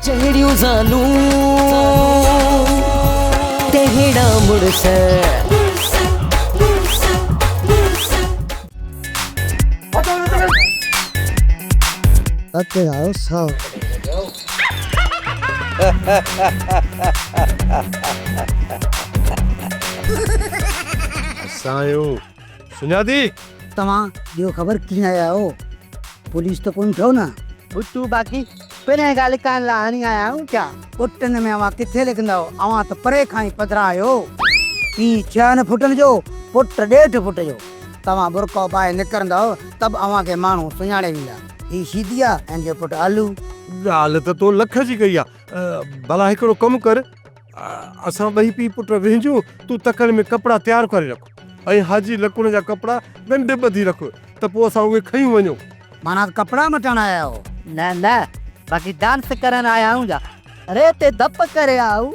جهڙيون زالون تهڙا مڙس. اچي آيو ساهه. اسان آهيون سڃاتي؟ توهان ڏيو خبر ڪيئن آيا آهيو؟ پوليس ته ڪونه ٺهو نه؟ ٻٽو باقي پهرين ڳالهه ڪان لاء هڻي آيا آهيون ڇا؟ ٻٽن ۾ اوهان ڪٿي لکندؤ؟ اوهان ته پري کان ئي پڌرا آهيو. پيء ڇهن فٽن جو، پٽ ڏيڍ فٽ جو. توهان برقعو پائي نڪرندؤ ته به اوهان کي ماڻهو سڃاڻي ويندا. هي شيدي آ ۽ هن جو پٽ آلو. ڳالهه ته تو لک جي ڪئي آ. ڀلا هڪڙو ڪم ڪر، اسان ٻئي پيء پٽ وهنجون، تون تڪڙ ۾ ڪپڙا تيار ڪري رک ۽ حاجي لڪڻ جا ڪپڙا ڳنڍ ٻڌي رک ته پوء اسان اهي کنيون وڃون. معنيٰ ته ڪپڙا مٽائڻ آيا آهيو؟ نه نه، باقي ڊانس ڪرڻ آيا آهيون جا ري تي ڌپ ڪري آئون.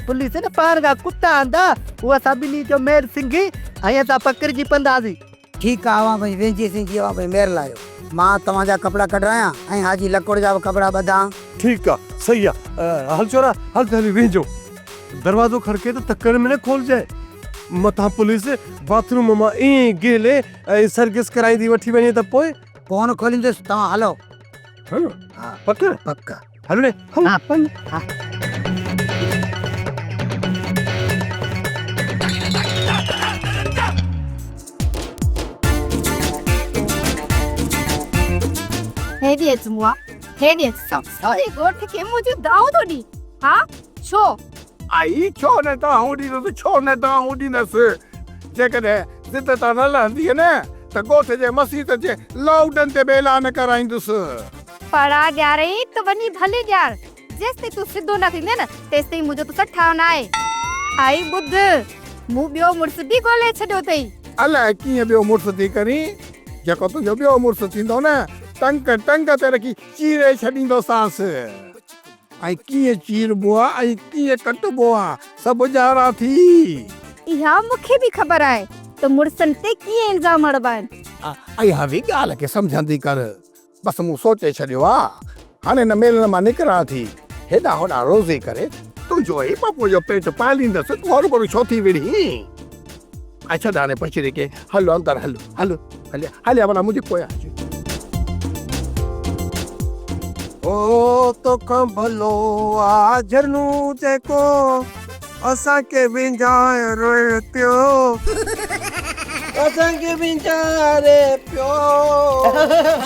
پوليس نه پاڻ کان ڪتا آندا، هو اسان ٻنهي جو مير سنگهي ۽ اسان پڪڙجي پونداسين. ٺيڪ آ، اوهان ٻئي وهنجي سنجهي اوهان ٻئي مير لاهيو. مان توهان جا ڪپڙا ڪڍرايان ۽ حاجي لڪوڙ جا به ڪپڙا ٻڌان. ٺيڪ آ، صحيح آ. هل ڇورا، هل ته هلي وهنجو. دروازو کڙڪي ته تڪڙ ۾ نه کولجانء. متان پوليس باٿ روم مان ائين ئي گهلي ۽ سرگس ڪرائيندي وٺي وڃي ته پوء؟ ڪونه کوليندس، توهان هلو. هلون؟ ها. پڪ؟ پڪ. هل ڙي، هل. ها، پن، ها. هيڏي اچ مئا، هيڏي اچ. ساري ڳوٺ کي منهنجون دانهون ٿو ڏين، ها؟ ڇو؟ آئي ڇو نه دانهون ڏيندس، ڇو نه دانهون ڏيندس. جيڪڏهن ضد تان نه لهندينء نه ته ڳوٺ جي مسيت جي لائوڊن تي به اعلان ڪرائيندس. پڙا ڏيارئين ته وڃي ڀلي ڏيار، جيستائين تون سڌو نه ٿيندين نه تيستائين منهنجو توسان ٺاهه نه آهي. آئي ٻڌ، مون ٻيو مڙس به ڳولي ڇڏيو اٿئي. الائي ڪيئن ٻيو مڙس ٿي ڪرين، جيڪو تنهنجو ٻيو مڙس ٿيندو نه، ٽنگ ٽنگ تي رکي چيري ڇڏيندوسانس. ۽ ڪيئن چيربو آ ۽ ڪيئن ڪٽبو آ، سڀ ڄاڻان ٿي. اها مون کي به خبر آهي ته مڙسن تي ڪيئن الزام هڻبا آهن. اها به ڳالهه کي سمجهندي ڪر. بس مون سوچي ڇڏيو آ، هاڻي هن ميلن مان نڪران ٿي. هيڏانهن هوڏانهن روزي ڪري تنهنجو ۽ پپوء جو پيٽ پاليندس، تون هروڀرو ڇو ٿي وڙهين؟ ۽ ڇڏ هاڻي پڇڙي کي، هل اندر هل، هل، هليا، هليا ڀلا منهنجي پويان اچ. او توکان ڀلو آ جھرنو جيڪو اسان کي وينجھاري پيو. اسان کي وينجھاري پيو.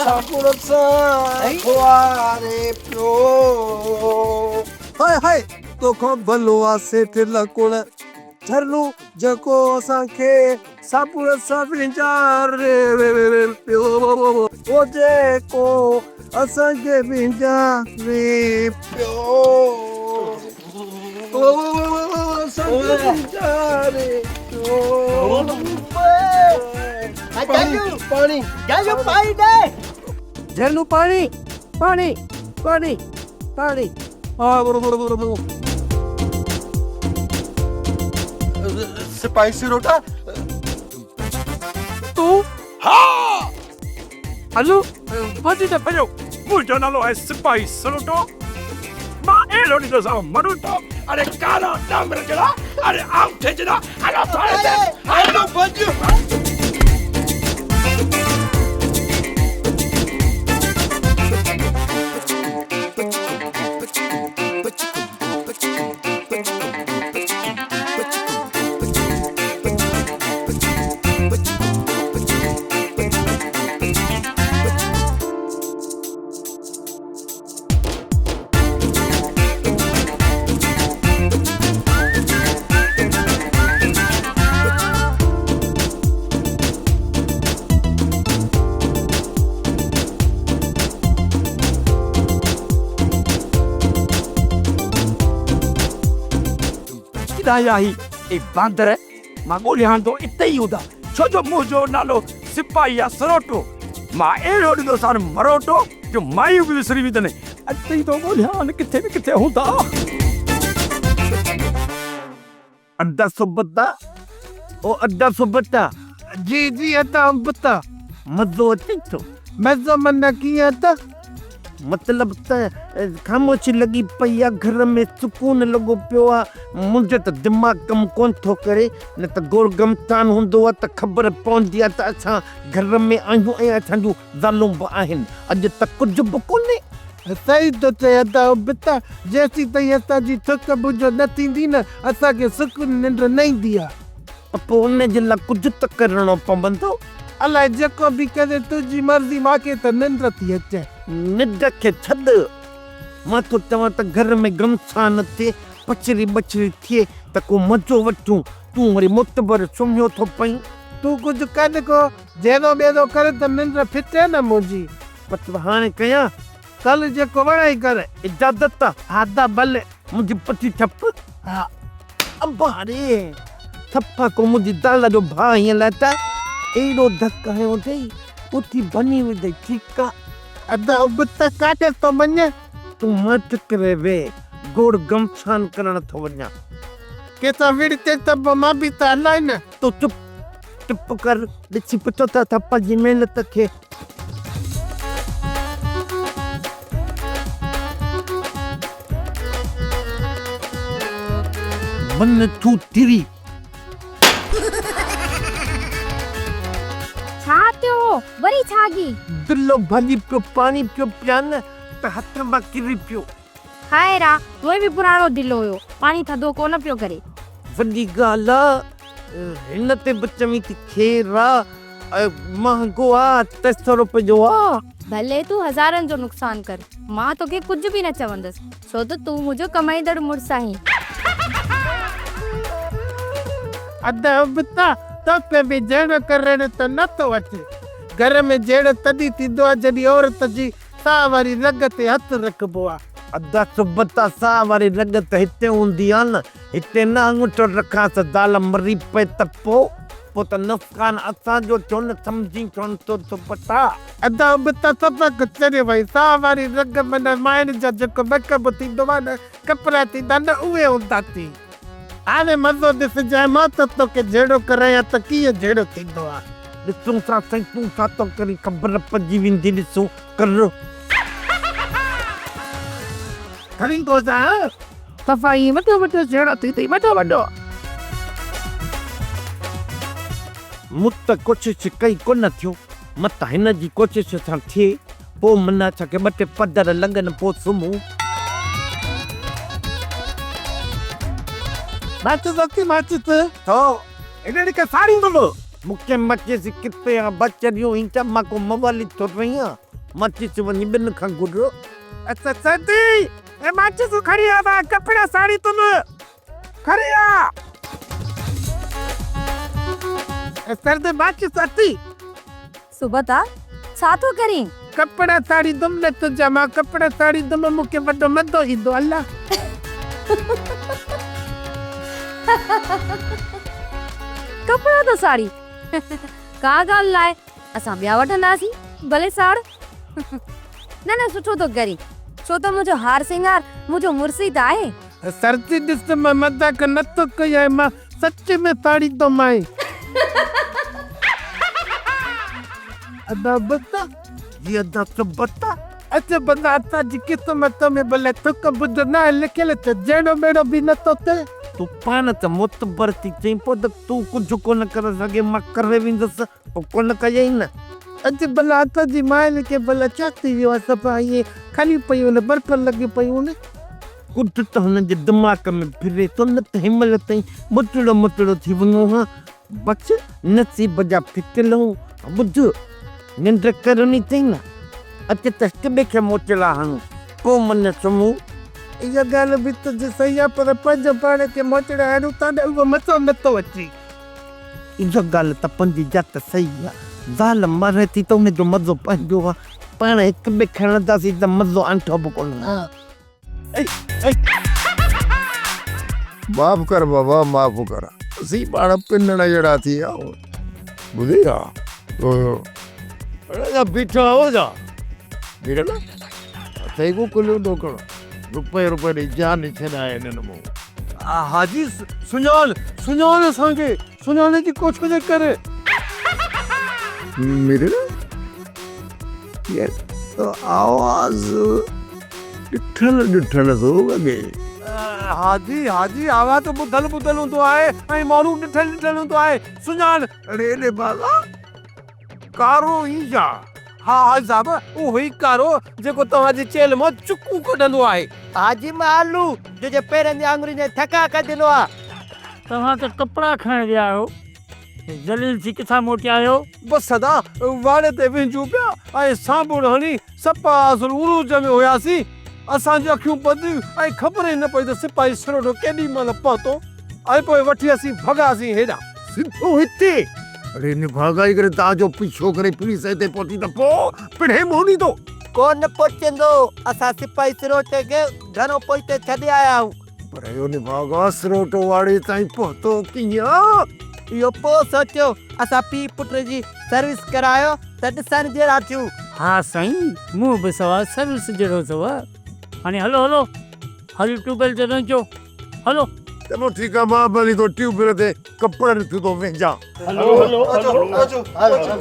صابڻ سان ڌوئاري پيو. هاء هاء توکان ڀلو آ سيٺ لڪڻ جھرنو جيڪو اسان کي صابڻ سان وينجھاري پيو. او جيڪو اسان کي وينجھاري پيو. او اسان کي وينجھاري پيو. پاڻي جلو پاڻي ڏي. جھرنو پاڻي پاڻي پاڻي پاڻي. سپاهي سروٽا تون؟ ها! هلو ڀڄ نه ڀڄو، منهنجو نالو آهي سپاهي سروٽو، مان اهڙو ڏيندوسانو مروٽو، اڙي ڪارا ڏامر جهڙا، اڙي آڱوٺي جهڙا، هلو ٿاڻي تي، هلو ڀڄ. ڪيڏانهن ويا هي اي باندر، مان ڳوليان ٿو اتي ئي هوندا، ڇو جو منهنجو نالو سپاهي آ سروٽو، مان اهڙو ڏيندوسان مروٽو جو مايون به وسري ويندن، اتي ئي ٿو ڳوليان ڪٿي به ڪٿي هوندا. ادا سبتا او ادا سبتا. جي جي ادا امبتا. مزو اچي ٿو. مزو من ڪيئن ادا؟ مطلب ته خاموشي لڳي پئي آ، گهر ۾ سڪون لڳو پيو آ. منهنجو ته دماغ ڪم ڪونه ٿو ڪري، نه ته گوڙ گمسان هوندو آ ته خبر پوندي آ ته اسان گهر ۾ آهيون ۽ اسان جون زالون به آهن. اڄ ته ڪجهه به ڪونهي. صحيح ٿو چئي ادا ابتا، جيسيتائين اسان جي ٿڪ ٻجهه نه ٿيندي نه اسان کي سڪون ننڊ نه ايندي آ. ته پوء ان جي لاء ڪجهه ته ڪرڻو پوندو. الائي جيڪو به ڪرين تنهنجي مرضي مان کي ته ننڊ ٿي اچي. ننڊ کي ڇڏ. مان ٿو چوان ته گهر ۾ گمسان ٿئي، پچري ٻچري ٿئي ته ڪو مزو وٺون. تون وري معتبر سمهيو ٿو پئين. تون ڪجهه ڪر ڪو جهيڙو ٻيڙو ڪر ته ننڊ ڦٽي نه منهنجي. بس هاڻي ڪيان؟ ڪل جيڪو وڻئي ڪر. اجازت آ؟ ها ته ڀلي. منهنجي پٺي ٺپ. ها. ابا ري! ٿڦا ڪو منهنجي زال جو ڀاء هيئن لاء ته اهڙو ڌڪ هنيو اٿئي، اٿي ڀڃي وڌئي. ٺيڪ آ. ادا ابتا ڪاڏي ٿو وڃين؟ تون ماٺ ڪري ويهه، گوڙ گمسان ڪرڻ ٿو وڃان. ڪنهن سان وڙهتين ته به مان به ته هلائين نه. تون چپ چپ ڪر، ڏسي پڇو ٿا ٿڦا جي محنت کي. One two three. ڇا ٿيو هو؟ وري ڇا ڳي؟ دلو ڀڄي پيو، پاڻي پيو پيان ته هٿ مان ڪري پيو. خير آ، هونئن به پراڻو دلو هيو، پاڻي ٿڌو ڪونه پيو ڪري. وڏي ڳالهه آ، هن تي به چوين ٿي خير آ، مهانگو آ، 300 روپين جو آ. ڀلي تون هزارن جو نقصان ڪر، مان توکي ڪجهه به نه چوندس، ڇو ته تون منهنجو ڪمائيندڙ مڙس آهين. ادا ابتا، توکي به جهيڙو ڪرڻ ته نه ٿو اچي. گهر ۾ جهيڙو تڏهن ٿيندو آهي جڏهن عورت جي ساهه واري رڳ تي هٿ رکبو آهي. ادا سبتا، ساهه واري رڳ ته هتي هوندي آهي نه، هتي نه آڱوٺو رکانس زال مري پئي ته پوء؟ پوء ته نقصان اسان جو ٿيو نه سمجهين ڇونه ٿو سبتا. ادا ابتا سبق چريو وئي ساهه واري رڳ معنيٰ مائن جا جيڪو ميڪ اپ ٿيندو آهي نه ڪپڙا ٿيندا نه اهي هوندا ٿي. هاڻي مزو ڏسجانء مان ته توکي جهيڙو ڪرايان ته ڪيئن جهيڙو ٿيندو آهي. ڏسون ٿا سائين تون ڇا ٿو ڪرين خبر پئجي ويندي ڏسون ڪر. کڻي گوزا. صفا ائين وڏو وڏو جهيڙو ٿيندئي وڏو وڏو. مون ته ڪوشش ڪئي ڪونه ٿيو، متان هن جي ڪوشش سان ٿئي، پوء من اسان کي ٻه ٽي پڌر لڳن پوء سمهون. ماچس اٿي ماچس. ٿو هنن کي ساڙيندم. مون کي ماچس ڪٿي آ بچريون هي ڇا مان ڪو موالي ٿورئي آن، ماچس وڃي ٻن کان گهر. اڇا سڌي اي ماچس کڻي آ مان ڪپڙا ساڙي تم کڻي آ. اي سرد ماچس اٿي. سبتا ڇا ٿو ڪرين؟ ڪپڙا ساڙيندم نه تنهنجا مان ڪپڙا ساڙيندم مون کي وڏو مزو ايندو الله. ڪپڙا ٿو ساڙي ڪا ڳالهه ناهي اسان ٻيا وٺنداسين ڀلي ساڙ. نه نه سٺو ٿو ڪرين ڇو ته منهنجو هار سينگار منهنجو مڙس ئي ته آهي. سرتي ڏس مان مذاق نه ٿو ڪيان مان سچ ۾ ساڙيندومانء. ادا بتا. جي ادا ته بتا. اچ بندا اسان جي قسمت ۾ ڀلي ٿڪ ٻڌ ناهي لکيل ته جهيڙو ٻيڙو به نه ٿو ٿئي. تون پاڻ ته معتبر ٿي چئين پوء ته تون ڪجهه ڪونه ڪري سگهين مان ڪري ويندس. پوء ڪونه ڪيائين نه. اڄ ڀلا اسان جي مائل کي ڀلا ڇا ٿي ويو آهي صفا ائين کليون پيون آهن برف لڳيون پيون آهن. ڪجهه ته هن جي دماغ ۾ ڦري ٿو نه ته هن مهل تائين ٻٽڙو مٽڙو ٿي وڃون ها. بس نصيب جا ڦٽل هون. ٻڌ ننڊ ڪرڻي اٿئي نه اچ ته هڪ ٻئي کي موچڙا هڻون پوء من سمهون. اها ڳالهه به تنهنجي صحيح آهي پر پنهنجو پاڻ کي موچڙا هڻون ٿا نه اهو مزو نه ٿو اچي. اها ڳالهه ته پنهنجي جا ته صحيح آ. زال مري ٿي ته ان جو مزو پنهنجو آ. پاڻ هڪ ٻئي کي هڻنداسين ته مزو آنٺو به ڪونه. معاف ڪر بابا معاف ڪر. اسين پاڻ پنڻ جهڙا ٿي ويا آهيون. ٻڌي ها. اڙي جا بيٺا آهيو ڇا؟ ميرل اٿئي ڪو ڪليو ڏوڪڙ؟ روپئي روپئي ڏئي جان ڇڏائي هنن مون. حاجي سڃاڻ سڃاڻ اسان کي سڃاڻڻ جي ڪوشش ڪر. ميرل يار. آواز ڏٺل ڏٺل ٿو لڳي. حاجي حاجي آواز ته ٻڌل ٻڌل هوندو آهي ۽ ماڻهو ڏٺل ڏٺل هوندو آهي. سڃاڻ. اڙي ايڏي بالا ڪارو ئي جا. ها حاجي صاحب اهو ئي ڪارو جيڪو توهان جي چيلهه مان چڪون ڪڍندو آهي. حاجي مالو جنهنجي پيرن جي آڱرين جي ٿڪا ڪڍندو آ. توهان ته ڪپڙا کڻڻ ويا آهيو. ذليل ٿي ڪٿان موٽيا آهيو؟ بس ادا واڙي تي وهنجون پيا ۽ سانبوڙ هڻي سپا اصل عروج ۾ هياسين. اسان جون اکيون بند ۽ خبر ئي نه پئي ته سپاهي سروٽو ڪيڏي مهل پهتو ۽ پوء وٺي اسين ڀڳاسين هيڏانهن. سڌو هتي. اڙي نڀاڳائي ڪري تان جو پيڇو ڪري پوليس هتي پهتي ته پوء پڻهين منهن ڏيندو. ڪونه پهچندو. اسان سپاهي سروٽي کي گهڻو پوئتي ڇڏي آيا آهيون. پر اهو نڀاڳا سروٽو واڙي تائين پهتو ڪيئن؟ اهو پوء سوچيو. اسان پيء پٽ جي سروس ڪرايو ته ڏسڻ جهڙا ٿيون. ها سائين منهن به سوا سروس جهڙو اٿو. هاڻي هلو هلو هلي ٽيوب ويل تي وهنجو هلو. چڱو ٺيڪ آ مان به هلي ٿو ٽيوب ويل تي ڪپڙن ٿي ٿو وهنجان. هلو هلو اچو اچو.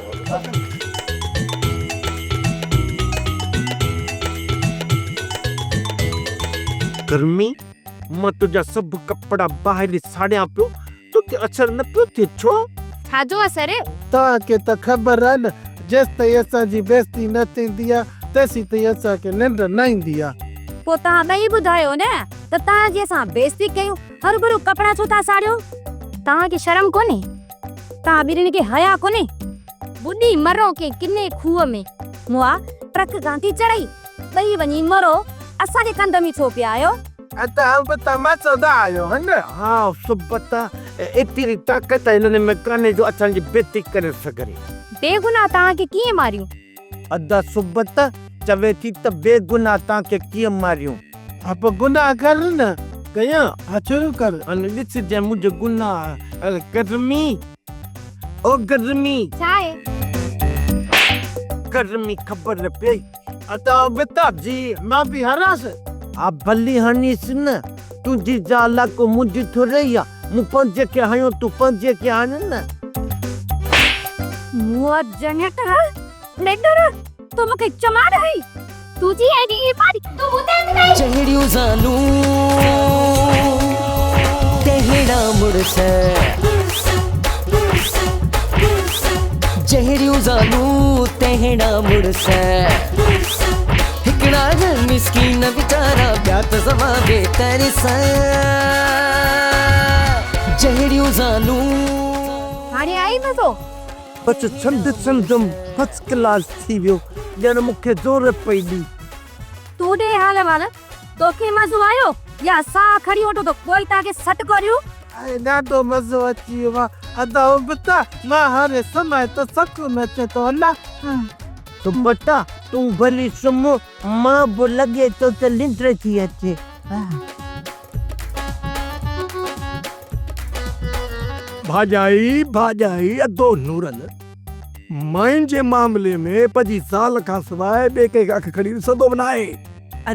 گرمي مان تنهنجا سڀ ڪپڙا باهه ڏي ساڙيان پيو، توکي اثر نه پيو ٿئي ڇو؟ ڇا جو اثر؟ توهان کي ته خبر آهي نه، جيستائين اسان جي بيستي نه ٿيندي آهي، تيسيتائين اسان کي ننڊ نه ايندي آهي. پوء توهان ٻئي ٻڌايو نه ته توهان جي اسان بيستي ڪيون، هروڀرو ڪپڙا ڇو ٿا ساڙيو؟ توهان کي شرم ڪونهي؟ توهان ٻنهين کي حياء ڪونهي؟ ٻڏي مرو ڪنهن ڪني کوهه ۾. مئا ٽرڪ گانٺي چڙهئي، ٻئي وڃي مرو، اسان جي ڪنڌ ۾ ڇو پيا آهيو؟ ۽ توهان به تماشو ٿا آهيو هن؟ ها سبتا، ايتري طاقت هنن ۾ ڪانهي جو اسان جي بيعزتي ڪري سگهن. بيگناهه توهان کي ڪيئن ماريون؟ ادا سبتا، چوي ٿي ته بيگناهه توهان کي ڪيئن ماريون؟ ها پوء گناهه ڪر نه. ڪيان؟ ها شروع ڪر. هاڻي ڏسجانء منهنجو گناهه. گرمي، او گرمي. ڇا آهي؟ گرمي خبر نه پيئي. ادا ابتا جي مان به هڻانس. ها ڀلي هڻيس نه. تنهنجي زال آ ڪو منهنجي ٿورئي آ. مون پنهنجي کي هنيو تون پنهنجي کي هڻ نه. مئا جنيٽر نيٽر تو مون کي چماٽ هنئي. تنهنجي ايڏي ايماني تون مون تي هٿ کڻين. جهڙيون زالون تهڙا مڙس. جهڙيون زالون تهڙا مڙس. هڪڙا مسڪين ويچارا ٻيا ته سوا بي ترس. جهڙيون زالون. هاڻي آئي مزو. بس ڇنڊ ڇنڊم فرسٽ ڪلاس ٿي ويو، ڄڻ مون کي زور پئي ڏئي. تون ڏي حال احوال، توکي مزو آيو يا ساهه کڻي وٺو ته پوء توهان کي سٽ ڪريون. ۽ ڏاڍو مزو اچي ويو آ ادا ابتا مان هاڻي سمهان ته سڪون اچي ٿو الا. ابتا تون ڀلي سمهه مان به لڳي ٿو ته ننڊ ٿي اچي. ڀاڄائي ڀاڄائي ادو نورل ماين جي معاملي ۾ پنهنجي زال کان سواء ٻئي ڪنهن کي اک کڻي ڏسندو به ناهي.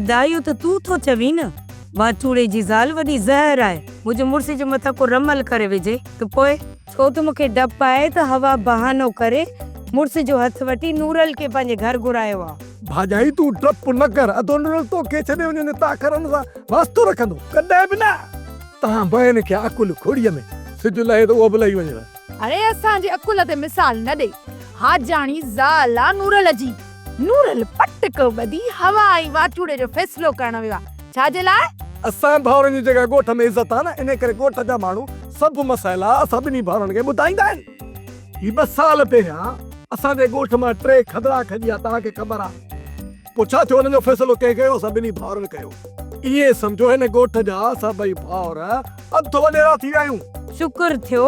ادا اهو ته تون ٿو چوين نه، واچوڙي جي زال وڏي زهر آهي، منهنجي مڙس جي مٿان ڪو رمل ڪري وجهي ته پوء؟ ڇو ته مون کي ڊپ آهي ته حوا بهانو ڪري مڙس جو هٿ وٺي نورل کي پنهنجي گهر گهرايو آ. ڀاڄائي تون ڊپ نه ڪر، ادو نورل توکي ڇڏي وڃي نتاخرن سان واسطو رکندو؟ ڪڏهن به نه. تان بهن کي عقل کوڙيء ۾، سج لهي ته اهو به لهي وڃيو. اڙي اسان جي عقل تي مثال نه ڏي، حاجاڻي زال آ نورل جي. نورل پٽڪو ٻڌي هوا ۽ واچوڙي جو فيصلو ڪرڻ ويو آ، ڇا جي لاء؟ اسان ڀائرن جي جيڪا ڳوٺ ۾ عزت آ نه، انهي ڪري ڳوٺ جا ماڻهو سڀ مسئلا اسان ٻنهي ڀائرن کي ٻڌائيندا آهن. هي ٻه سال پهريان اسان جي ڳوٺ مان ٽي کدڙا کڄي آ، توهان کي خبر آ. پوء ڇا ٿيو؟ ان جو فيصلو ڪنهن ڪيو؟ اسان ٻنهي ڀائرن ڪيو. ائين سمجهو هن ڳوٺ جا اسان ٻئي ڀائر اڌ وڏيرا ٿي ويا آهيون. شڪر ٿيو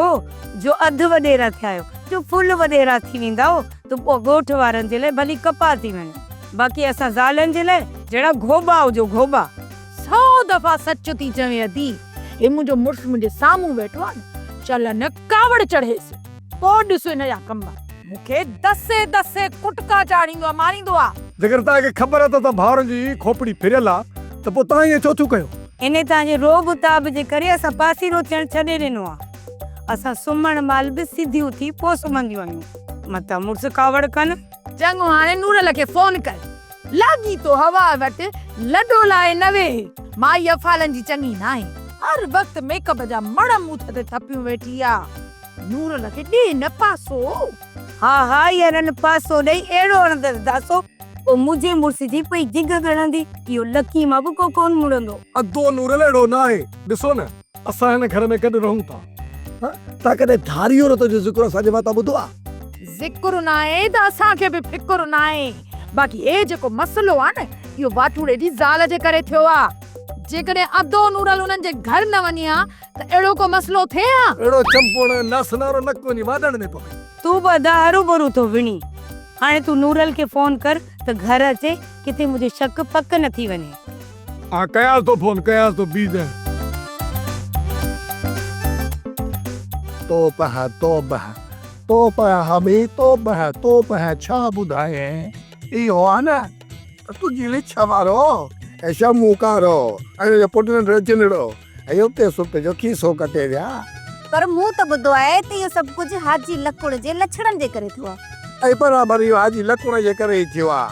جو اڌ وڏيرا ٿيا آهيو، جو فل وڏيرا ٿي ويندائو ته پوء ڳوٺ وارن جي لاء ڀلي ڪپاهه ٿي وڃو، باقي اسان زالن جي لاء جهڙا گهوٻا هجو گهوٻا. سو دفعا سچ ٿي چوين ادي، هي منهنجو مڙس منهنجي سامهون ويٺو آهي نه، چل نه ڪاوڙ چڙهيس. پوء ڏس هن جا ڪم. مون کي دسي دسي ڪٽڪا چاڙهيندو آ، ماريندو آ. جيڪڏهن توهان کي خبر آهي ته اسان ڀائرن جي کوپڙي ڦريل آ ته پوء توهان ائين ڇو ٿيون ڪيو؟ انهي توهان جي رعب تاب جي ڪري اسان پاسيرو ٿيڻ ڇڏي ڏنو آ. اسان سمهڻ مهل به سڌيون ٿي پوء سمهنديون آهيون. متان مڙس ڪاوڙ ڪن. چڱو هاڻي نورل کي فون ڪر. لاڳيتو هوا وٽ لڏو لائي نه ويهه. مائي افعالن جي چڱي ناهي. هر وقت ميڪ اپ جا مڻ منهن تي ٿپيون ويٺي آ. نورل کي ڏي نه پاسو. ها ها اها رن پاسو ڏئي اهڙو هڻندس داسو. پوء منهنجي مڙس جي پئي ڊگهه ڳڻندي. اهو لڪي مان به ڪو ڪونه مڙندو. ادو نورل اهڙو ناهي. ڏسو نه اسان هن گهر ۾ گڏ رهون ٿا. تان ڪڏهن ڌاري عورت جو ذڪر اسان جي واتان ٻڌو آ؟ ذڪر ناهي ته اسان کي به فڪر ناهي. باقي هي جيڪو مسئلو آ نه اهو واٽوڙي جي زال جي ڪري ٿيو آ. جيڪڏهن ادو نورل انهن جي گهر نه وڃي ها ته اهڙو ڪو مسئلو ٿئي ها؟ اهڙو چنپوڻ ۽ ناسنارو نڪ وڃي واڏڻ ۾ پوي. تون به ادا هروڀرو ٿو وڻين. هاڻي تون نورل کي فون ڪر ته گهر اچي، ڪٿي منهنجو شڪ پڪ نه ٿي وڃي. ها ڪيانس ٿو فون، ڪيانس ٿو بيهجانء. توبه توبه توبه حبي توبه توبه ڇا ٻڌايين اهو آ نه ته تنهنجي لڇ وارو ۽ شمون ڪارو ۽ ان جو پٽ ننڍڙو جنڙو ۽ اتي ستي جو کيسو ڪٽي ويا. پر مون ته ٻڌو آهي ته اهو سڀ ڪجهه حاجي لڪڻ جي لڇڻن جي ڪري ٿيو آهي. ۽ برابر اهو حاجي لڪڻ جي ڪري ئي ٿيو آهي.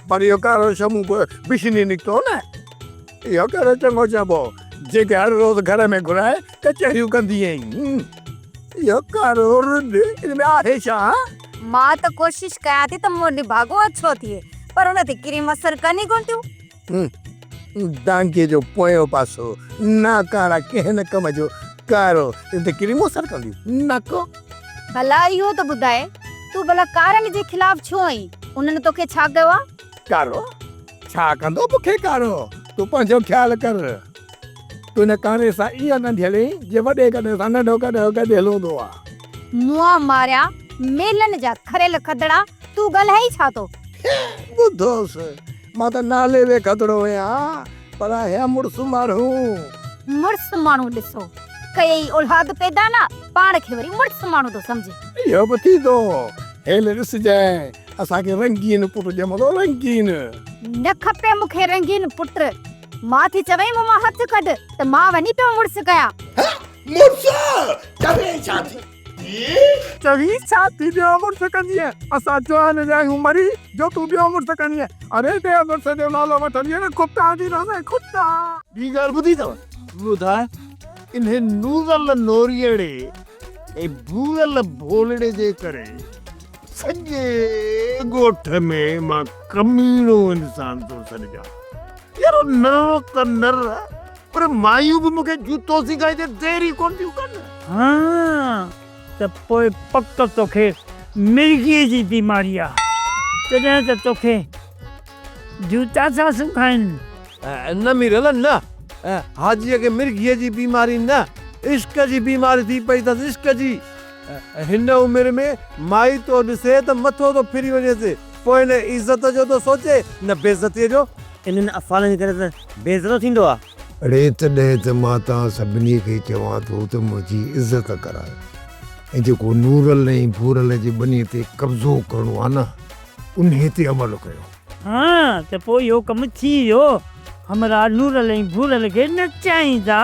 پر اهو ڪارو شمون به بشني نڪتو نه. اهو ڪهڙو چڱو چئبو، جنهن کي هر روز گهر ۾ گهرائي ڪچهريون ڪندي آهين. اهو ڪارو رڍ ان ۾ آهي ڇا؟ مان ته ڪوشش ڪيان ٿي ته مون نڀاڳو اڇو ٿئي، پر ان تي ڪريم اثر ڪن ئي ڪونه ٿيون. ڊانڪيء جو پويون پاسو ناڪارا ڪنهن نه ڪم جو ڪارو ان تي ڪريمون اثر ڪنديون ناڪو. ڀلا اهو ته ٻڌاء تون ڀلا ڪارن جي خلاف ڇو آهين؟ انهن توکي ڇا ڪيو آ؟ ڪارو؟ ڇا ڪندو مون کي ڪارو؟ تون پنهنجو خيال ڪر. تون ان ڪاري سان ائين ڳنڍيل آهين جيئن وڏي گڏهه سان ننڍو گڏهه ڳنڍيل هوندو آ. مئا ماريا ميلن جا کريل کدڙا تون ڳالهائين ڇا ٿو؟ ٻڌوس مان ته نالي ۾ کدڙو هيان، پر آهيان مڙس ماڻهو. مڙس ماڻهو ڏسو، ڪيئي اولاد پيدا نه، پاڻ کي وري مڙس ماڻهو ٿو سمجهي. اهو به ٿيندو، هيل ڏسجانء، اسان کي رنگين پٽ ڄمندو، رنگين. نه کپي مون کي رنگين پٽ، مان ٿي چوين مون مان هٿ ڪڍ ته مان وڃي پيو مڙس ڪيان. مڙس! چوين ڇا ٿي؟ چوين ڇا ٿي ٻيو مڙس ڪندينء؟ اسان جوان ويا آهيون مري جو تون ٻيو مڙس ڪندينء. اڙي ٻئي مڙس جو نالو وٺندينء نه کتا ٿينداسين کتا. ٻي ڳالهه ٻڌي اٿو؟ ٻڌاء. انهي نورل نوريئڙي ۽ ڀورل ڀولڙي جي ڪري سڄي ڳوٺ ۾ مان ڪميڻو انسان ٿو سڏجان. يار نر ته نر پر مايون به مون کي جوتو سنگهائيندي دير ئي ڪونه ٿيون ڪن. ها ته پوء پڪ توکي مرگيء جي بيماري آ، تڏهن ته توکي جوتا ٿا سنگهائين. نه ميرل نه، حاجيء کي مرگيء جي بيماري نه، عشق جي بيماري ٿي پئي اٿس، عشق جي. هن عمر ۾ مائي ٿو ڏسي ته مٿو ٿو ڦري وڃيس، پوء نه عزت جو ٿو سوچي نه بيعزتيء جو. انهن افعالن جي ڪري ته بي عزتو ٿيندو آ. اڙي تڏهن ته مان توهان سڀني کي چوان ٿو ته منهنجي عزت ڪرايو ۽ جيڪو نورل ۽ ڀورل جي ٻنيء تي قبضو ڪرڻو آ نه انهي تي عمل ڪيو. ها ته پوء اهو ڪم ٿي ويو. همراهه نورل ۽ ڀورل کي نچائيندا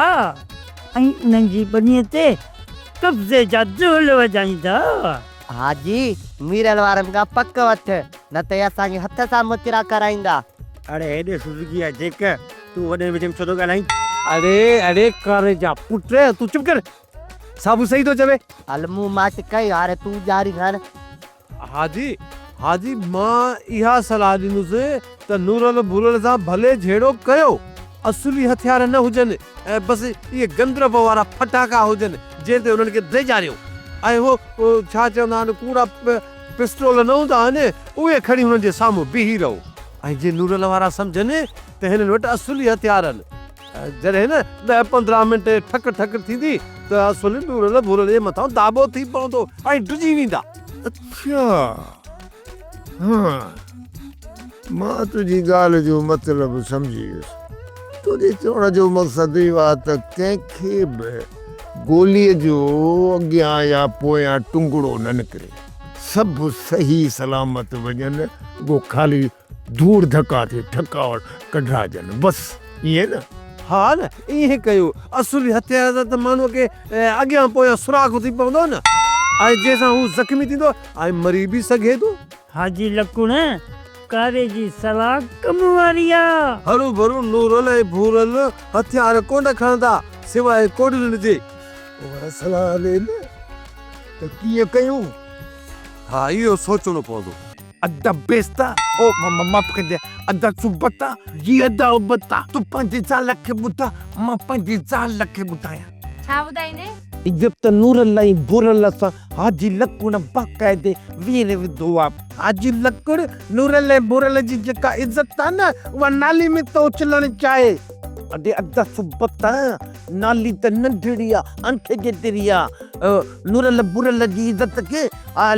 ۽ انهن جي ٻنيء تي قبضي جا دهل وڄائيندا. حاجي، ميرل وارن کان پڪ وٺ، نه ته اهي اسان کي هٿ سان مچرا ڪرائيندا. اڙي هيڏي سوزوڪي آ جيڪ، تون وڏن وچ ۾ ڇو ٿو ڳالهائين؟ اڙي اڙي ڪاري جا پٽ، تون چپ ڪر، صابو صحيح ٿو چوي. هل مون ماٺ ڪئي، هاڻي تون ڄاري هڻ. حاجي، حاجي مان اها صلاح ڏيندس ته نورل ڀورل سان ڀلي جهيڙو ڪيو، اصلي هٿيار نه هجن ۽ بس اهي گندرف وارا ڦٽاڪا هجن جنهن تي انهن کي ڊيڄاريو ۽ هو ڇا چوندا آهن ڪوڙا پسٽول نه هوندا آهن اهي کڻي هنن جي سامهون بيهي رهو ۽ جي نورل وارا سمجهن ته هنن وٽ اصلي هٿيار آهن جڏهن نه ڏهه 15 منٽ ٺڪ ٺڪ ٿيندي ته اصل نورل ڀورل جي مٿان داٻو ٿي پوندو ۽ ڊڄي ويندا. اڇا ها مان تنهنجي ڳالهه جو مطلب سمجهي ويس. تنهنجي چوڻ جو مقصد اهو آهي ته ڪنهن کي به گوليء جو اڳيان يا پويان ٽنگڙو نه نڪري. سڀ صحيح سلامت وڃن، رڳو خالي ڌوڙ ڌڪا ٿي ٺڪاء ڪڍراجن، بس ائين نه؟ ها نه، ائين ڪيو. اصلي هٿيار سان ته ماڻهوء کي اڳيان پويان سوراخ ٿي پوندو نه، ۽ جنهن سان هو زخمي ٿيندو ۽ مري به سگهي ٿو. حاجي لڪڻ، ڪاري جي صلاح ڪم واري آ. هروڀرو نورل ۽ ڀورل هٿيار ڪونه کڻندا، سواء ڪوڏرين جي. اها صلاح هلي نه ته ڪيئن ڪيون؟ ها اهو سوچڻو پوندو. ادا بيستا، او معاف ڪجانء ادا سبتا. جي ادا ابتا، تون پنهنجي زال کي ٻڌاء، مان پنهنجي زال کي ٻڌايان. ڇا ٻڌائيندين؟ عزت نورل ۽ ڀورل سان حاجي لڪڻ باقاعدي وير وڌو آ. حاجي لڪڻ، نورل ۽ ڀورل جي جيڪا عزت آ نه، اها نالي ۾ ٿو اڇلڻ چاهي. اڙي ادا سبتا، نالي ته ننڍڙي آ، انٺ جيتري آ. نورل ڀورل جي عزت کي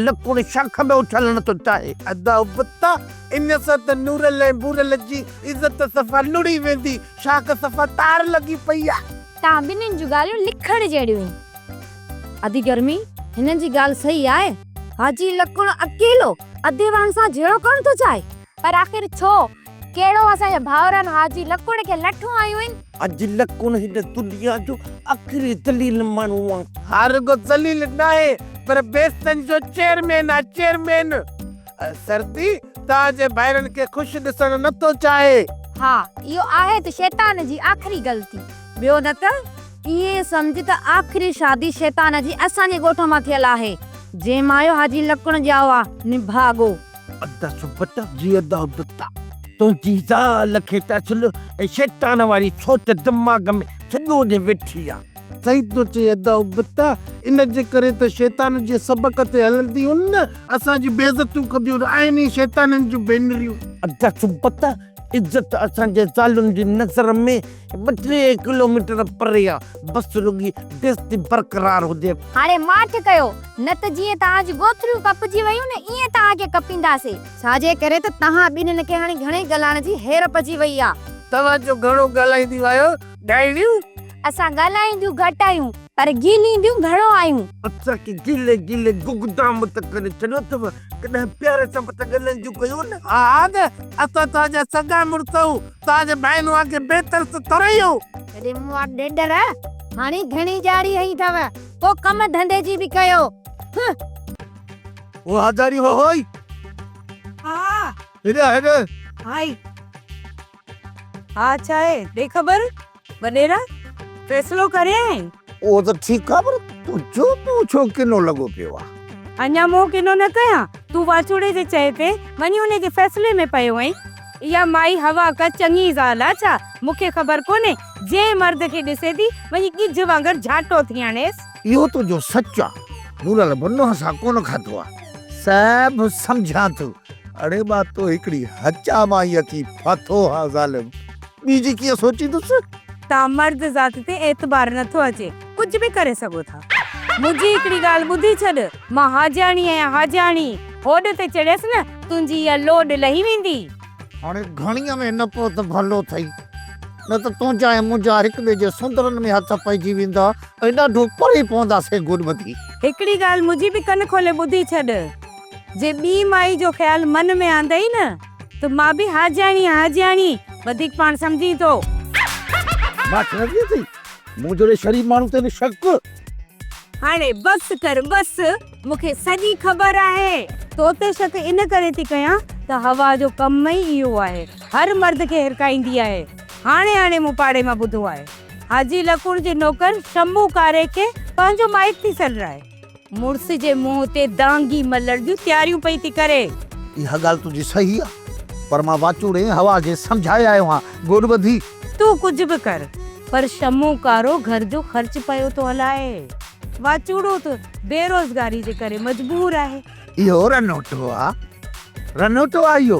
لڪڻ شاخ ۾ اڇلڻ ٿو چاهي. ادا ابتا، ان سان ته نورل ۽ ڀورل جي عزت صفا لڙهي ويندي، شاخ صفا تار لڳي پئي آ. توهان ٻنهين جون ڳالهيون لکڻ جهڙيون آهن. ادي گرمي، هنن جي ڳالهه صحيح آهي. حاجي لڪڻ اڪيلو ادي وارن سان جهيڙو ڪرڻ ٿو چاهي. پر آخر ڇو؟ ڪهڙو اسان جي ڀائرن حاجي لڪڻ کي لٺون هنيون آهن؟ حاجي لڪڻ هن دنيا جو آخري ذليل ماڻهو آهي. ها رڳو ذليل ناهي پر بيستن جو چيئرمين آهي چيئرمين. سردي توهان جي ڀائرن کي خوش ڏسڻ نه ٿو چاهي. ها اهو آهي ته شيطان جي آخري غلطي. ٻيو نه ته ائين سمجهه ته آخري شادي شيطان جي اسان جي ڳوٺ مان ٿيل آهي، جنهن مان اهو حاجي لڪڻ ڄائو آ، نڀاڳو. ادا سبتا جي ادا ابتا تنهنجي زال کي ته اصل شيطان واري سوچ دماغ ۾ سڄو ڏينهن ويٺي آ. صحيح ٿو چئي ادا ابتا، ان جي ڪري ته شيطان جي سبق تي هلنديون نه اسان جون بيعزتيون ڪنديون آهن ئي شيطانن جون ڀينريون. ادا سبتا عزت اسان جي زالن جي نظر ۾ ٻه ٽي ڪلوميٽر پري آ، بس رڳي بيعزتي برقرار هجي. هاڻي ماٺ ڪيو، نه ته جيئن توهان جون ڳوٿريون ڪپجي ويون نه ايئن توهان کي ڪپينداسين. ڇا جي ڪري ته توهان ٻنهين کي هاڻي گهڻي ڳالهائڻ جي هير پئجي وئي آ. توهان جو گهڻو ڳالهائينديون آهيو ڏائڻيون. اسان ڳالهائينديون گهٽ آهيون پر گيلينديون گهڻو آهيون. اسان کي گيلي گيلي گگدام ته ڪري ڇڏيو اٿو، ڪڏهن پيار سان به ته ڳالهائينديون ڪيو نه. ها ها نه، اسان توهان جا سڳا مڙس آهيون، توهان جي ڀائن اوهان کي بي ترس ترئي آهيون. اڙي مون ڏيڏر، هاڻي گهڻي ڄاڙي هنئي اٿو، ڪو ڪم ڌنڌي جي به ڪيو. هه. او هزاري هو هوئي. ها. هيڏي آ هيڏي. هائي. ها ڇا آهي، ڏي خبر. وڏيرا، فيصلو ڪري آئين؟ اهو ته ٺيڪ آ پر تنهنجو منهن ڇو ڪنو لڳو پيو آ؟ اڃا منهن ڪنو نه ڪيان، تون واچوڙي جي چئي تي وڃي ان جي فيصلي ۾ پيو آهين. اها مائي حوا ڪا چڱي زال آ ڇا؟ مون کي خبر ڪونهي، جنهن مرد کي ڏسي ٿي، وڃي ڳجهه وانگر جهاٽو ٿي هڻيس. اهو تنهنجو سچ آ، نورل به نونهن سان ڪونه کاڌو آ. سڀ سمجهان ٿو. اڙي مان تو هڪڙي هچا مان ئي اچي ڦاٿو هان ظالم. ٻي جي ڪيئن سوچيندس؟ تان مرد ذات تي اعتبار نٿو اچي، ڪجهه به ڪري سگهو ٿا. منهنجي هڪڙي ڳالهه ٻڌي ڇڏ، مان حاجياڻي آهيان حاجياڻي، هوڏ تي چڙهيس نه، تنهنجي اها لوڏ لهي ويندي. هاڻي گهڻيء ۾ نه پئو ته ڀلو ٿئي، نه ته تنهنجا ۽ منهنجا هڪ ٻئي جي سندرن ۾ هٿ پئجي ويندا ۽ ڏاڍو پري پونداسين گڏ ٻڌي. هڪڙي ڳالهه منهنجي به ڪن کولي ٻڌي ڇڏ، جي ٻي مائي جو خيال من ۾ آندئي نه، ته مان به حاجياڻي آهيان حاجياڻي، وڌيڪ پاڻ سمجهين ٿو. ماٺ نه ٿي اٿئي؟ مون جهڙي شريف ماڻهو تي به شڪ؟ هاڻي بس ڪر بس، مون کي سڄي خبر آهي. تو تي شڪ ان ڪري ٿي ڪيان ته حوا جو ڪم ئي اهو آهي، هر مرد کي هرکائيندي آهي. هاڻي هاڻي مون پاڙي مان ٻڌو آهي. حاجي لڪڻ جي نوڪر شمو ڪاري کي پنهنجو مائٽ ٿي سڏرائي. مڙس جي منهن تي دانگي ملڻ جون تياريون پئي ٿي ڪري. اها ڳالهه تنهنجي صحيح آ، پر مان واچوڙي ۽ هوا کي سمجهائي آيو آهيان، گوڏ ٻڌي. تون ڪجهه به ڪر، پر شمو ڪارو گهر جو خرچ پيو ٿو هلائي. واچوڙو ته بيروزگاري جي ڪري مجبور آهي. اهو رنوٽو آ، رنوٽو آ اهو.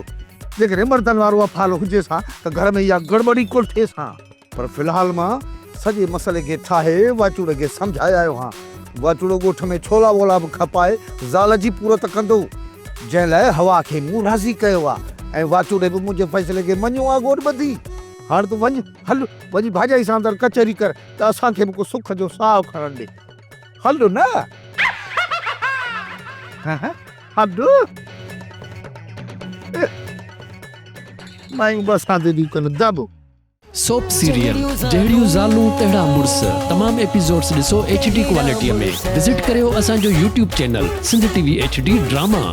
جيڪڏهن مردن وارو افعال هجيس ها ته گهر ۾ اها گڙٻڙ ئي ڪونه ٿئيس ها. پر في الحال مان سڄي مسئلي کي ٺاهي واچوڙي کي سمجهائي آيو هان. واچوڙو ڳوٺ ۾ ڇولا وولا به کپائي زال جي پورت ڪندو، جنهن لاء حوا کي مون راضي ڪيو آ ۽ واچوڙي به منهنجي فيصلي کي مڃيو آ گوڏ ٻڌي. هاڻ تون وڃ، هل، وڃي ڀاڄائي سان اندر ڪچهري ڪر ته اسان کي به ڪو سک جو ساهه کڻڻ ڏي. هل نه. هل. مايون به اسان تي ٿيون ڪن دٻ. سوپ سيريل جهڙيون زالون تهڙا مڙس تمام ايپيسوڊس ڏسو ايڇ ڊي ڪوالٽي ۾ وزٽ ڪريو اسان جو YouTube channel Sindh T V H D drama.